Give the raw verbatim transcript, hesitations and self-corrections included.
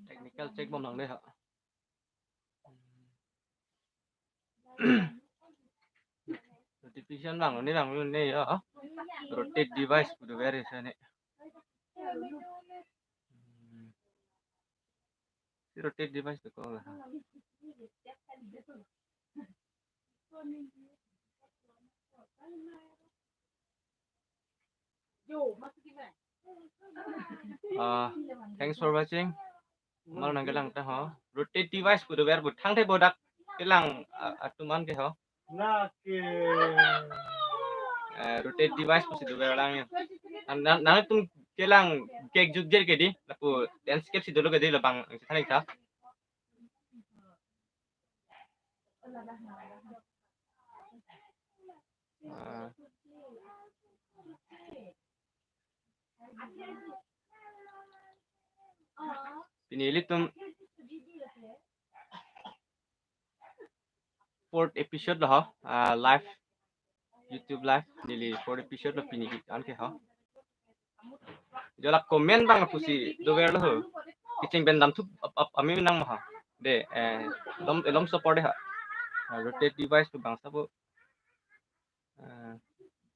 Technical check bom lang dei ha. Notification bang ni bang ni ya. Rotate device kudu very sene. Hmm. Si rotate device tu ko ha. Uh, thanks for watching. Mal nang kelang ta ho. Rotate device kudu ver bu thang the bodak kelang, uh, atuman ke ho. Na ke. Uh, rotate device kusi du ver lang ya. Nang, nang, nangtum kelang kek jut jer ke dei. Lapu landscape si dolo ke dei labang ang thani ta. Ah. Pini ilitum fourth episode lo ho, ah, live, YouTube live, neli fourth episode lo pini ki an ke ho. Jo la comment bang pusi dover lo ho. Kecheng pen damthu ap, ap, ami nang ma ha. Dei, eh, lom, lom support dei ha. Ah, rotate device tu bangsa bo. Ah,